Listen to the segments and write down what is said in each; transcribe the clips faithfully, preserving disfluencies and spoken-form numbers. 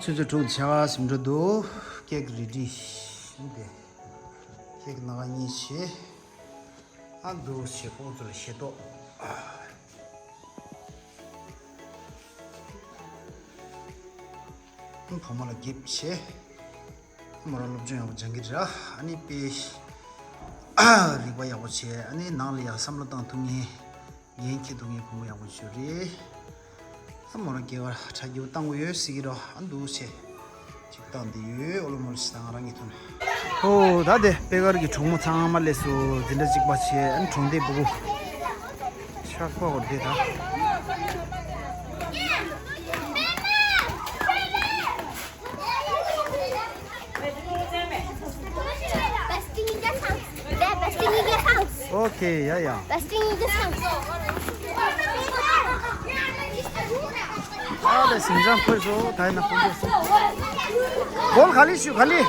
ཆུ་ཚོད་དྲུག་བྱ་བ་ཟིན་འགྲོ་འདུག་ཀེག་རེ་ཌི་ཡིན་ཏེ། ཀེག་སྣ་ཁ་གཉིས་བྱས། ཨ་འདུག་བྱས་ཁོང་ཚོ་ལ་ཞལ་ཏོག་ཨ་བུ་མོ་ལ་འགེབས་བྱས། མོ་རང་སློབ་སྦྱོང་ཡག་པོ་སྦྱང་གི་རེད། ཨ་ནི་དཔེ་རིག་པ་ཡག་པོ་བྱས། ཨ་ནི་ནང་ལ་ཡག་བསམ་བློ་བཏང་ཐུབ་མཁན། འགན་འཁྱེར་ཐུབ་མཁན་བུ་མོ་ཡག་པོ་ཞིག་རེད། ཨ་མོ་རང་སྐྱེ་བ་ཁྲ་རྒྱུ་བཏང་གི་ཡོད་ཟེར་གི་རོ། ཨ་འདུག་བྱས། ཅིག་བཏང་འདི་ཡོད། ཨོ་ལོ་མོ་ལོ་ཞིག་དང་ང་རང་གི་ཐོན། ཧོ་ད་དེ་པེ་ཀར་གྱི་གྲོགས་མོ་ཚང་མ་སླེབས་སོ། འཛིན་གྲྭ་གཅིག་པ་བྱས། ཨ་ནི་གྲོང་སྡེ་སྤུ་གུ་ཆགས་པ་འོ་དེ་ད། Besting in the house. Dad, Besting in the house. Okay, yeah, yeah. Besting in the house. ཨ་ལས་ཟིང་ཆ་འཁོར་སོང་། ད་ཡིན་ན་ཁོང་ཚོ་སོང་། གོལ་ག་ལེ་ཞུ་ག་ལེ།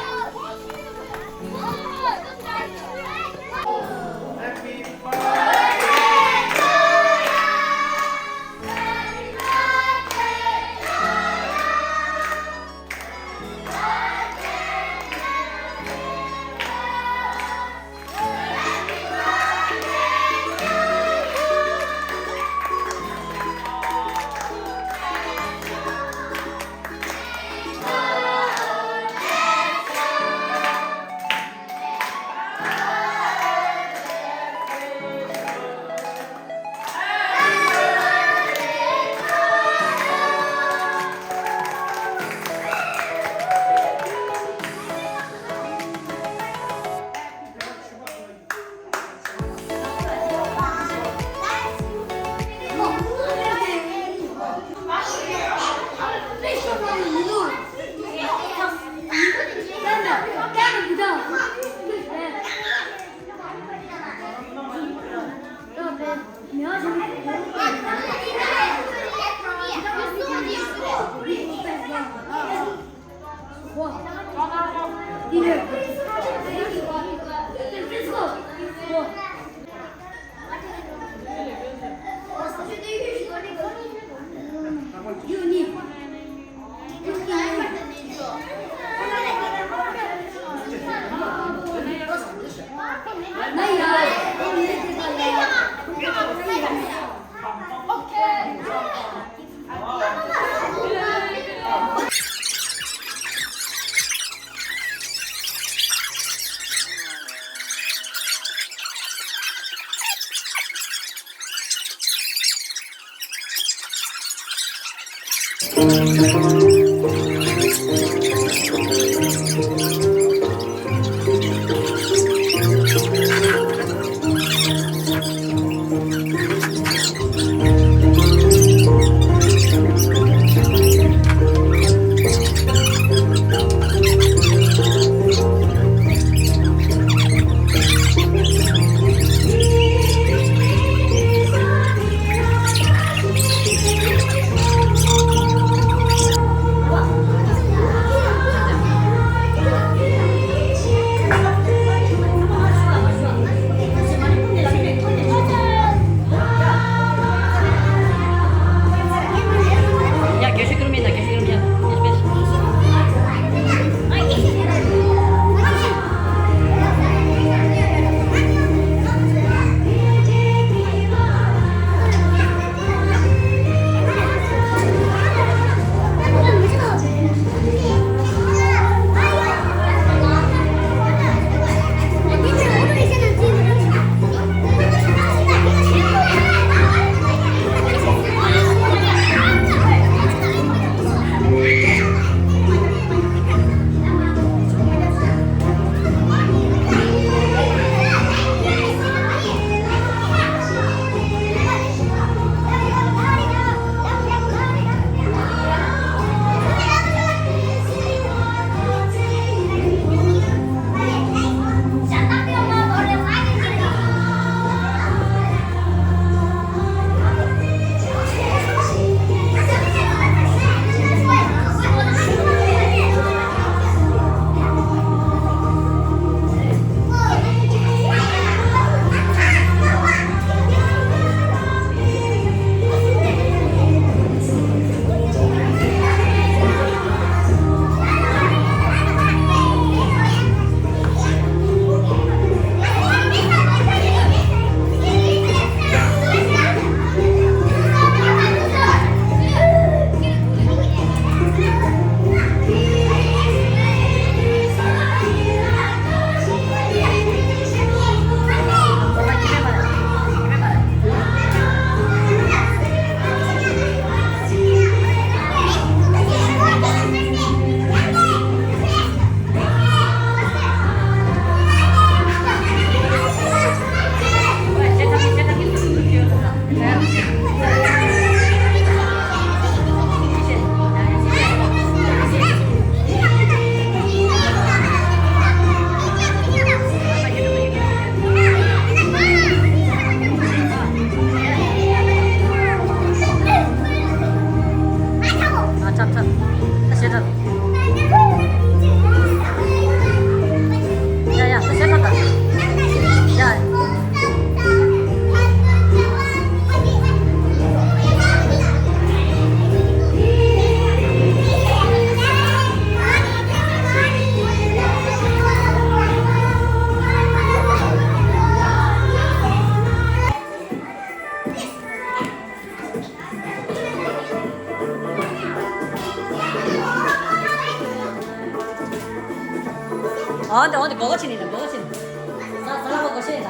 འོ་དེ་འོ་དེ་གོ་གོ་ཆེ་ནི་ད་གོ་གོ་ཆེ་ནི། ས་ས་ལ་གོ་གོ་ཤེས་ད།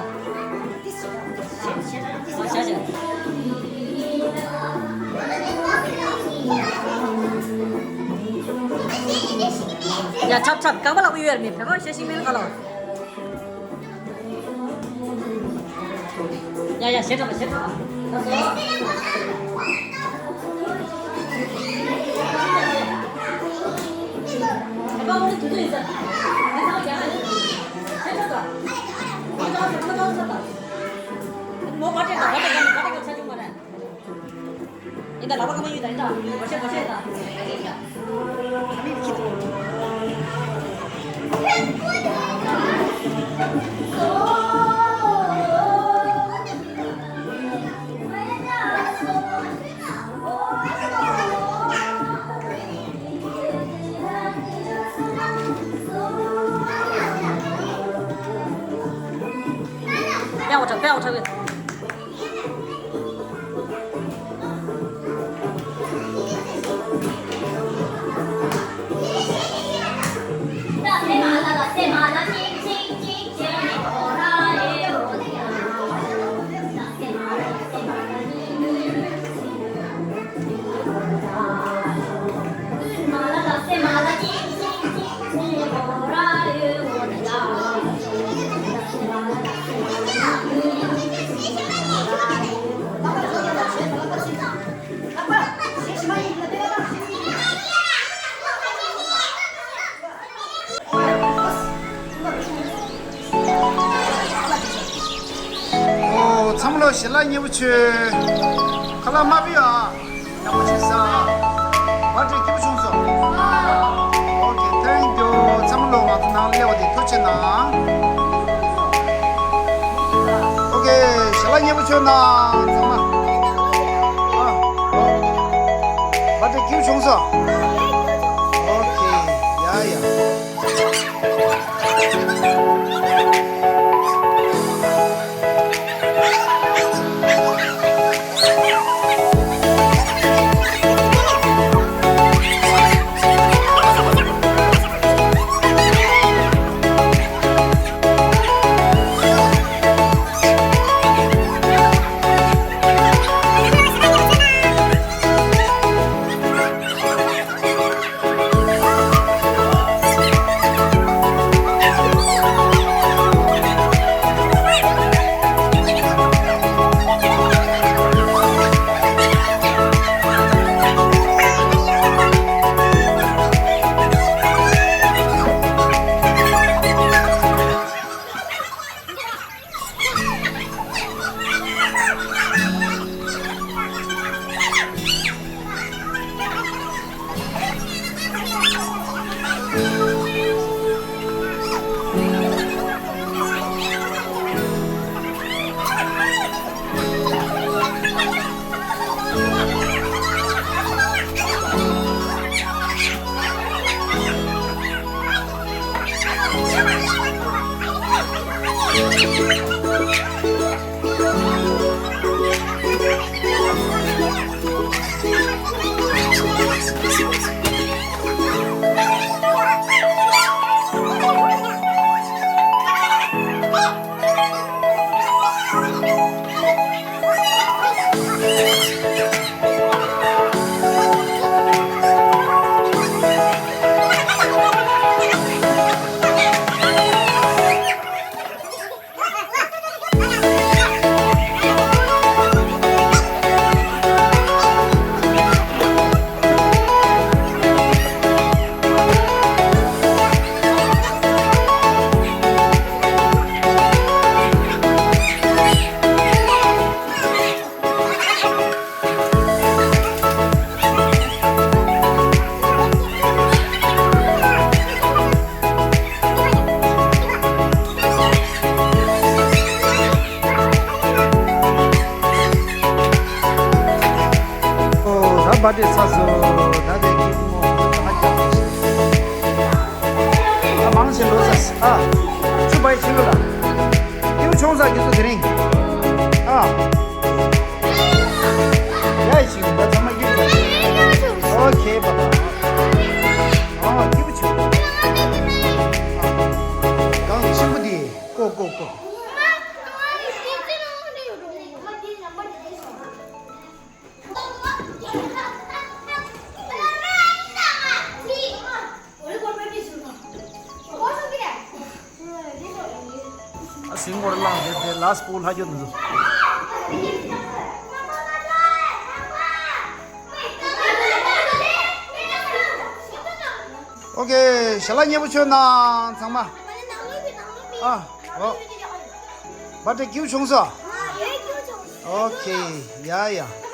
ཨ་ཤ་ཤ། ཡ་ཁྲབ་ཁྲབ་རྐང་པ་ལ་གོ་ཡོད་ར་མི་བེ་མ་ཤ་ཤི་མེ་ལ་ག་ལ། ཡ་ཡ་ཞེ་དྲག་པ་ཞེ་དྲག་པ། ད་སོ། ཡིན་ད་ལག་པ་གང་ཡོད་ད་ཡིན་ད་ལག་པ་གང་ཡོད་ད། ཨོ། ཚང་མ་ལོ་ཞལ་ལག་མཉེས་པོ་མཆོད། ཁ་ལག་མ་ཕུད་ཨ། ཡག་པོ་བྱས་ཟ། བར་ཐི་ཌེ་སྐྱིད་པོ་བྱུང་སོང་། ཨོ་ཁེ། ཐེང་ཀྱུ། ཚང་མ་ལོ་ང་ཚོ་ནང་ལ་སླེབས་པ་དེ་ཐུགས་རྗེ་གནང་། ཨོ་ཁེ། ཞལ་ལག་མཉེས་པོ་མཆོད་གནང་ཚང་མ། ཨ། ཨོ། བར་ཐི་ཌེ་སྐྱིད་པོ་བྱུང་སོང་། ཨོ་ཁེ། ཡ་ཡ། ཨོ། ད་བར་ཐི་ཌེ་ཚར་སོང་། ད་དེ་ཀི་མོ་ད་ཧ་ཅང་ད་མང་ཆེ་ལོ་ས་ཨ། ཆུ་བའི་ཕྱི་ལོ་ལ། ཡུ་ཆུང་ས་ཀྱི་སུ་དེ་རིང་། ཨ། ཡ་ཞིག་ད་ཚང་མ་ཡུ་ཆུང་། ཨོ་ཁེ་པ་པ། ཨ་ཡུ་ཆུང་། ཨ། ལ་སྤོ་ལྷ་རྒྱུ་འདུག་ཨོ་ཁེ། ཞལ་ལག་མཉེས་པོ་མཆོད་གནང་ཚང་མ། ཨ། ཨོ། བ་ཏྲེ་སྐྱིད་པོ་བྱུང་སོང་། ཨོ་ཁེ། ཡ་ཡ།